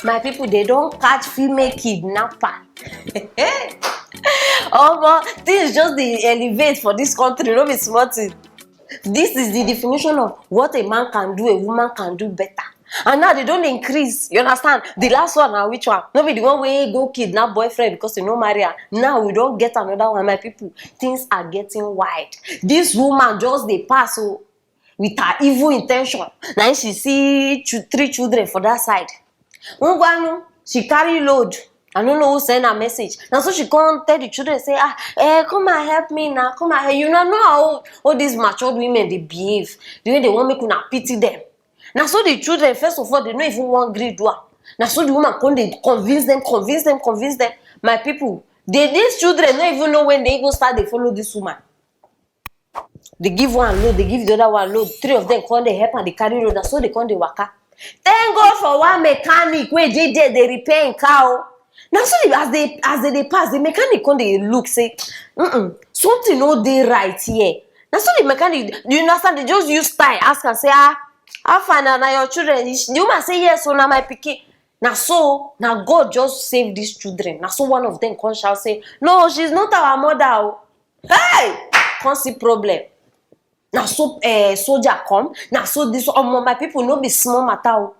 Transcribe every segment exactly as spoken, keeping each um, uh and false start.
My people, they don't catch female kidnapper. Omo, things just dey elevate for this country, no be small thing. This is the definition of what a man can do, a woman can do better. And now they don't increase. You understand? The last one, now which one? No be the one wey go kidnap boyfriend because you no marry her. Now we don't get another one, my people. Things are getting wide. This woman just dey pass, oh, with her evil intention. Now she see chu- three children for that side. Ngwanu, she carry load. I don't know who send her message. Now so she come tell the children, say, ah, eh, come and help me now. Come and help. You know, know how all these matured women they behave. The way they want make una pity them. Now so the children, first of all, they no even want gree do am. Now so the woman come dey convince them, convince them, convince them. My people, they, these children no even know when they even start dey follow this woman. They give one load, they give the other one load. Three of them come dey help and they carry load. Now so they come dey waka. Thank God for one mechanic wey dey there, they repair im car o. Now so they, as they as they dey pass, the mechanic come dey look, say, mm-mm, something no dey right here. Now so the mechanic, you understand, they just use style ask am, say, ah, how far na, na your children? The woman say, yes, so na my pikin. Now so, now God just save these children. Now so one of them come shout, say, no, she's not our mother o. Hey! Come see problem. Now so, eh, soldier come. Now so this, omo, my people, no be small matter o.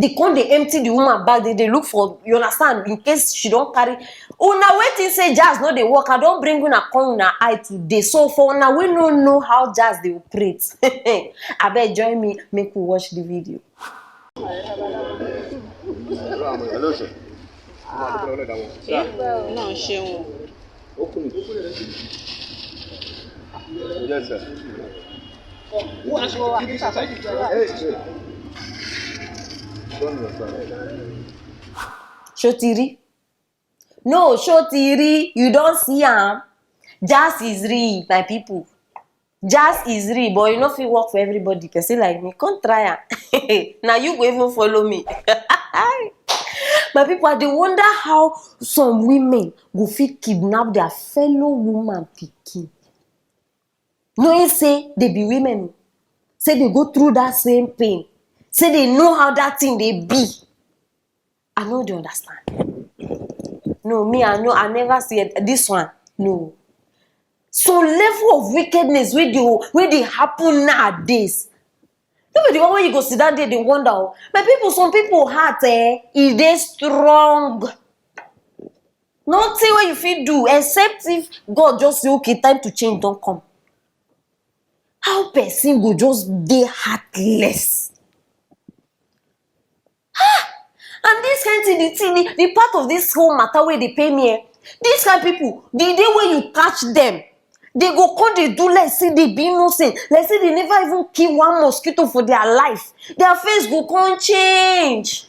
They come, they empty the woman bag. They, they look for, you understand, in case she don't carry. Una waiting say jazz no dey work. I don't bring una come una eye today. So for una, we no know how jazz they operate. Abeg, join me, make we watch the video. Hello, sir. Náà ṣe wọn. Yes, sir. Hey, sir. Don't understand. Ṣó ti rí? No, ṣó ti rí? You don see am? Jazz is real, my people. Jazz is real, but e no fit work for everybody. Person like me, come try am. Na you go even follow me. My people, I dey wonder how some women go fit kidnap their fellow woman pikin, knowing say they be women, say they go through that same pain, say they know how that thing dey be. I no dey understand. No, me, I no, I never see it. This one, no. Some level of wickedness wey dey wey dey happen nowadays. No be the one wey you go sit down there dey wonder o. My people, some people heart, eh, e dey strong. Nothing wey you fit do except if God just say, okay, time to change don come. How person go just dey heartless? Ah! And this kind thing, the thing, the, the part of this whole matter wey dey pain me, eh? This kind people, the day wey you catch them, they go come dey do like say they be innocent, like say they never even kill one mosquito for their life. Their face go come change.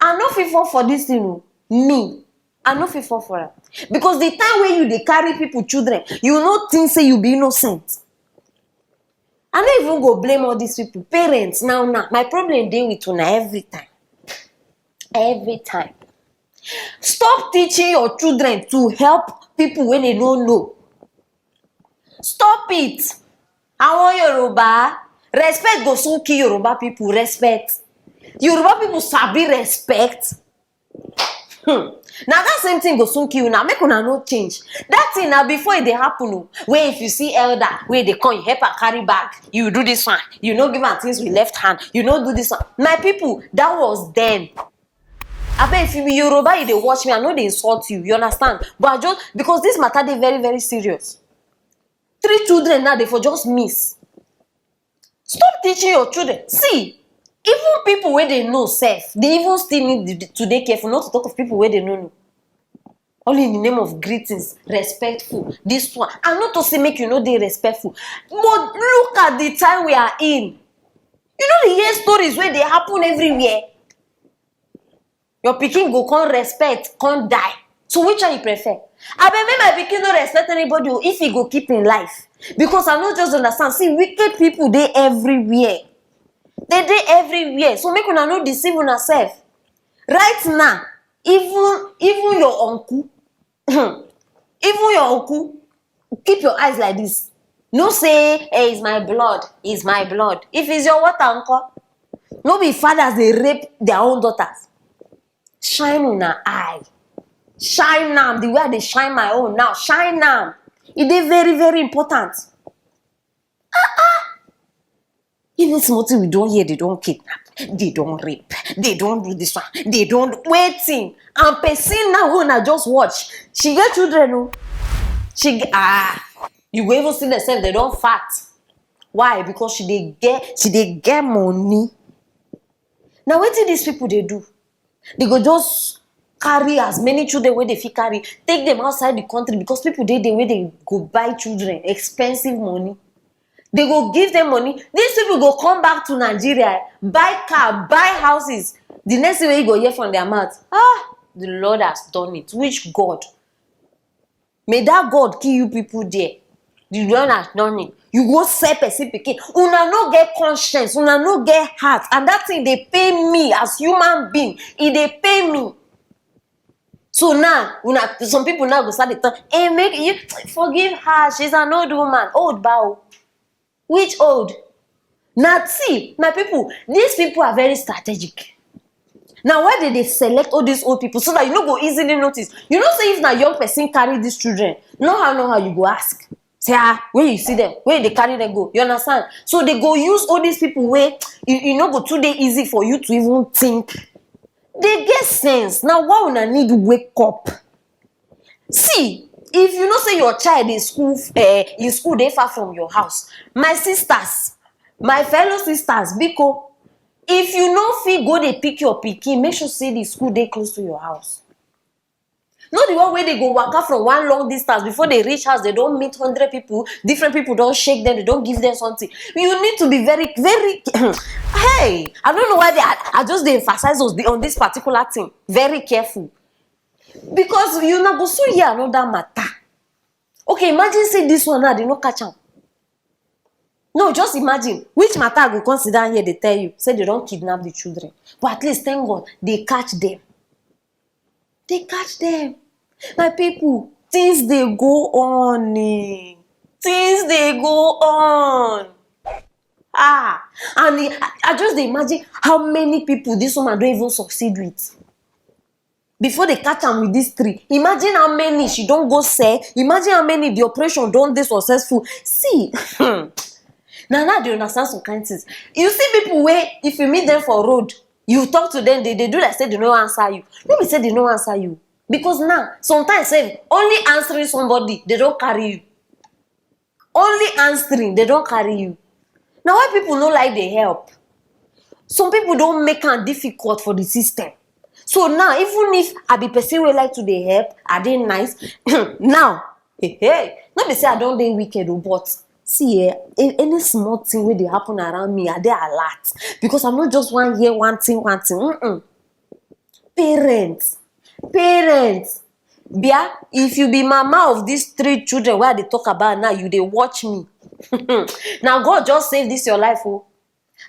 I no fit fall for this thing o. Me, I no fit fall for am. Because the time wey you dey carry people children, you no think say you be innocent. I no even go blame all these people. Parents, now, now, my problem dey with una every time. Every time. Stop teaching your children to help people wey they no know. Stop it. Àwọn Yorùbá, respect go soon kill Yorùbá people. Respect. Yorùbá people sabi respect. Hmm. Now that same thing go soon kill una. Make una no change. That thing now before e dey happen o. Where if you see elder, where they come, you help her carry bag, you do this one, you no give her things with left hand, you no do this one. My people, that was then. Abeg, if you be Yoruba, you dey watch me, I no dey insult you, you understand? But I just, because this matter dey very, very serious. Three children now, they for just miss. Stop teaching your children. See, even people wey they know sef, they even still need to dey careful, not to talk of people wey they no know. All in the name of greetings, respectful, this one. I'm not to say make you no dey respectful, but look at the time we are in. You know the hear stories wey dey happen everywhere. Your pikin go come respect, come die. So which one you prefer? Abeg, make my pikin no respect anybody o, if he go keep in life. Because I no just understand. See, wicked people dey everywhere. They dey everywhere. So make una no deceive una sef. Right now, even even your uncle, even your uncle, keep your eyes like this. No say, hey, it's my blood, it's my blood. If it's your water, uncle, No be fathers dey rape their own daughters. Shine una eye. Shine am the way I dey shine my own now. Shine am. E dey very, very important. Even small thing we don hear, they don kidnap, they don rape, they don do this one, they don do wetin. And person now wey una just watch, she get children o. She get, ah, you go even see themselves, they don fat. Why? Because she dey get, she dey get money. Na wetin these people dey do? They go just carry as many children wey they fit carry, take them outside the country, because people dey there wey they go buy children, expensive money. They go give them money. These people go come back to Nigeria, buy car, buy houses. The next thing wey you go hear from their mouth, ah, the Lord has done it. Which God? May that God kill you people there. The Lord has done it. You go sell person pikin. Una no get conscience. Una no get heart. And that thing dey pain me as human being. E dey pain me. So now, una, some people now go start dey talk, "Hey, make you forgive her. She's an old woman." Old ba o. Which old? Na, see, my people, these people are very strategic. Na why they dey select all these old people, so that you no go easily notice. You know say if na young person carry these children, no how, no how you go ask. Say, ah, where you see them? Where they carry them go? You understand? So they go use all these people wey you, you no go too dey easy for you to even think. They get sense. Na why una need wake up. See, if you know say your child in school, eh, in school dey far from your house, my sisters, my fellow sisters, biko, if you no fit go dey pick your pikin, make sure say the school dey close to your house. No the one wey they go waka from one long distance, before they reach house, they don meet hundred people, different people don shake them, they don give them something. You need to be very, very, hey, I don't know why they, I, I just dey emphasize on, the, on this particular thing. Very careful. Because you na go soon hear another matter. Okay, imagine say this one now, they no catch am. No, just imagine. Which matter I go come sit down here, they tell you, say they don kidnap the children. But at least, thank God, they catch them. They catch them. My people, things dey go on. Eh. Things dey go on. Ah, and e, I, I just dey imagine how many people this woman don even succeed with. Before they catch am with these three, imagine how many she don go sell. Imagine how many the operation don dey successful. See, na now they understand some kind things. You see people wey, if you meet them for road, you talk to them, they, they do like say they no answer you. No be say they no answer you. Because now, sometimes sef, only answering somebody, they don carry you. Only answering, they don carry you. Na why people no like dey help. Some people don make am difficult for the system. So now, even if I be person wey like to dey help, I dey nice. Now, hey, hey, no be say I don dey wicked o, but see, eh, a-, any small thing wey dey happen around me, I dey alert, because I no just wan hear one thing, one thing. Mm-mm. Parents, parents, bia, if you be mama of these three children wey I dey talk about now, you dey watch me. Now God just save this your life o.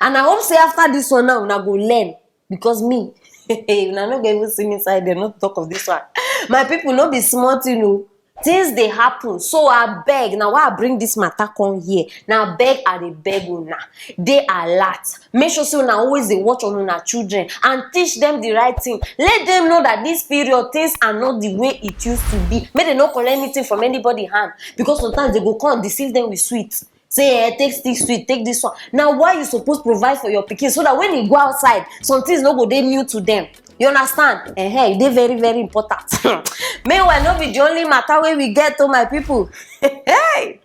And I hope say after this one now, una go learn. Because me, una no go even see me inside there, not talk of this one. My people, no be small thing o. Things dey happen. So I beg, now why I bring this matter come here. Now beg, I dey beg una. Dey alert. Make sure say una always dey watch on una children and teach them the right thing. Let them know that this period, things are not the way it used to be. Make they no collect anything from anybody hand, because sometimes they go come deceive them with sweet. Say, eh, take this sweet, take this one. Now, why you suppose provide for your pikin, so that when he go outside, some things no go dey new to them. You understand? Eh, eh, e dey very, very important. Meanwhile, no be the only matter wey we get to, my people. Hey!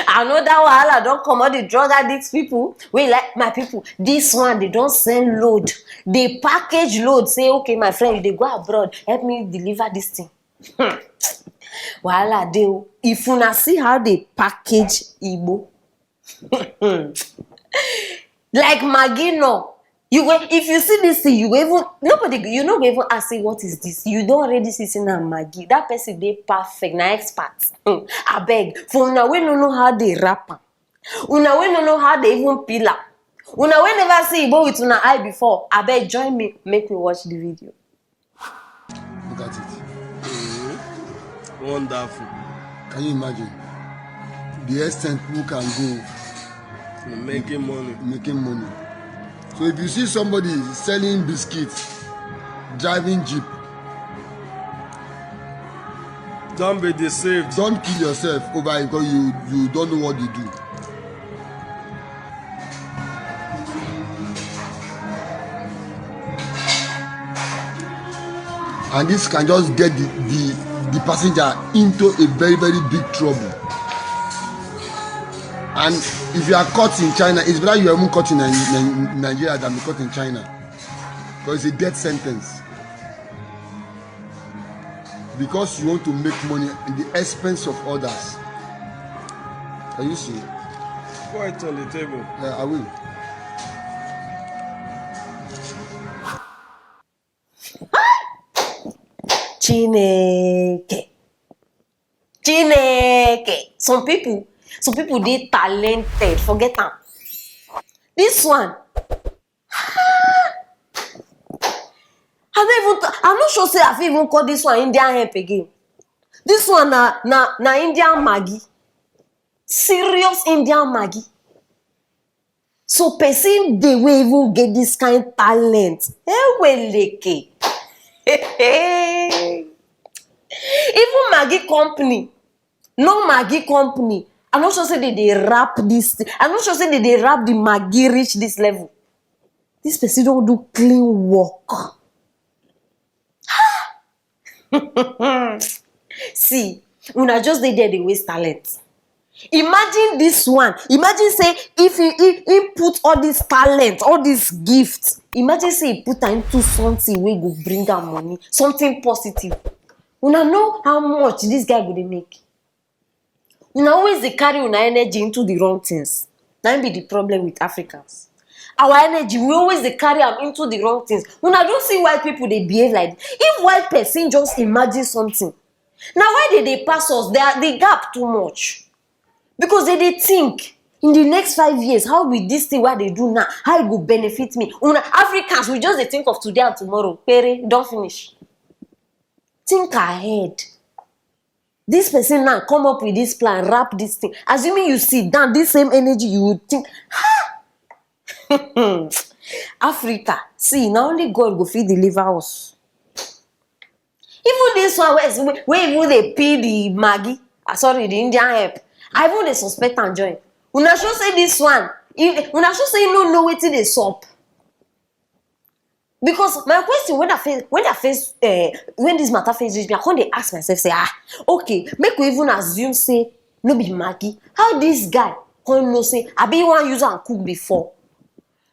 Another wahala don comot, the drug addicts people. Wey, like, my people, this one, they don send load. They package load. Say, "Okay, my friend, you dey go abroad. Help me deliver this thing." Hmm. Wahala dey o. If una see how they package Igbo, like Maggi no. You go, if you see this thing, you go even, nobody, you no go even ask say, "What is this?" You don already see say na Maggi. That person dey perfect, na expert. Hmm. Abeg, for una wey no know how they wrap am, una wey no know how they even peel am, una wey never see Igbo with una eye before, abeg join me, make we watch the video. Look at it. Wonderful. Can you imagine the extent people can go Making money. making money? So if you see somebody selling biscuits, driving jeep, Don't be deceived. Don't kill yourself over it because you you don't know what you do. And this can just get the the, the passenger into a very very big trouble. And if you are caught in China, it's better you are even caught in Nigeria than be caught in China, because it's a death sentence. Because you want to make money in the expense of others. Can you see? Pour it on the table. Yeah, I will. Chineke. Chineke. Some people, some people dey talented. Forget am. This one, I no even, I no sure say I fit even call this one Indian hemp again. This one na na na Indian Maggi. Serious Indian Maggi. So person dey wey even get this kind talent. Eweleke. Even Maggi company, no Maggi company, I no sure say they dey wrap this thing. I no sure say they dey wrap the Maggi reach this level. This person don do clean work. See, una just dey there dey waste talent. Imagine this one. Imagine say if he, he, he put all this talent, all this gift, imagine say he put am into something wey go bring am money, something positive. Una know how much this guy go dey make? Una always dey carry una energy into the wrong things. Na im be the problem with Africans. Our energy, we always dey carry am into the wrong things. Una don see why people dey behave like this? If white person just imagine something, na why they dey pass us? They are, the gap too much. Because they dey think, in the next five years, how will this thing wey I dey do now, how e go benefit me? Una Africans, we just dey think of today and tomorrow. Pere, don finish. Think ahead. This person now come up with this plan, wrap this thing. Assuming you sit down, this same energy, you would think, ha! Africa, see, na only God go fit deliver us. Even this one wey wey even dey peel the Maggi, ah, sorry, the Indian hemp, I even dey suspect am join. Una sure say this one, if, una sure say you no know wetin dey sup? Because my question, when I face when I face uh, when this matter face reach me, I come dey ask myself say, ah, okay, make we even assume say no be Maggi. How this guy come know say I be one user and cook before?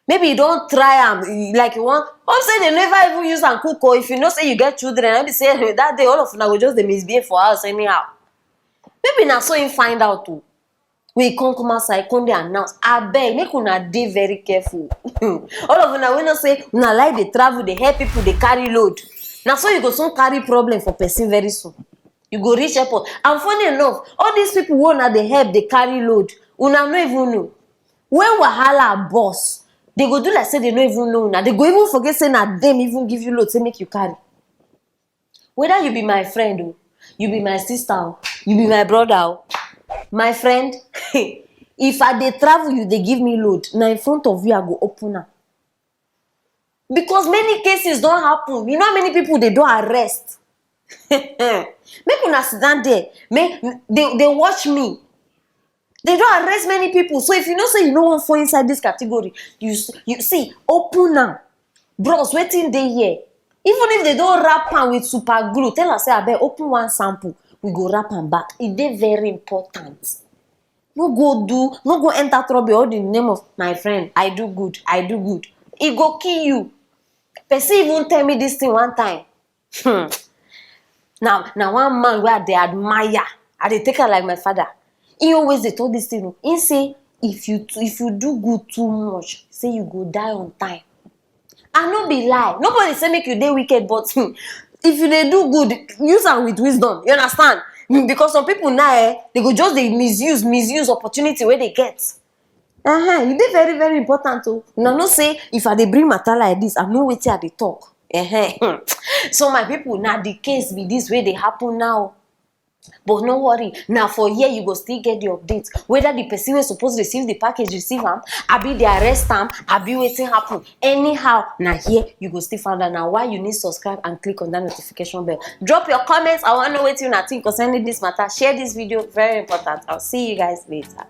Maybe he don try am, he- like he wan. Hope say they never even use am cook, or if you know say you get children, no be say that day all of una go just dey misbehave for house anyhow. Maybe na so he find out o. We come come outside, come dey announce. Abeg, make una dey very careful. All of una wey know say una like dey travel, dey help people, dey carry load. Na so you go soon carry problem for person very soon. You go reach airport. And funny enough, all these people wey una dey help dey carry load, una no even know. When wahala burst, they go do like say they no even know una. They go even forget say na them even give you load, say make you carry. Whether you be my friend o, you be my sister o, you be my brother o, my friend, if I dey travel, you dey give me load, na in front of you I go open am. Because many cases don happen. You know how many people they don arrest? Make una sit down there. Make they, they watch me. They don arrest many people. So if you know say you no wan fall inside this category, you s- you see, open am. Bros, wetin dey here? Even if they don wrap am with super glue, tell am say, abeg, open one sample. We go wrap am back. E dey very important. No go do, no go enter trouble all in the name of my friend. I do good, I do good. E go kill you. Person even tell me this thing one time. Hmm. Now, now one man wey I dey admire, I dey take am like my father. He always dey talk this thing o. He say, if you too, if you do good too much, say you go die on time. I no be lie. Nobody say make you dey wicked, but hmm, if you dey do good, use am with wisdom. You understand? Hmm, because some people now, eh, they go just dey misuse, misuse opportunity wey they get. Uh-huh. E dey very, very important o. Una know say if I dey bring matter like this, I know wetin I dey talk. Uh-huh. So my people, na the case be this wey dey happen now. But no worry, na for here you go still get the update, whether the person wey suppose receive the package receive am, abi dey arrest am, abi wetin happen. Anyhow, na here you go still find out. Na why you need subscribe and click on that notification bell. Drop your comments. I wan know wetin una think concerning this matter. Share this video, very important. I'll see you guys later.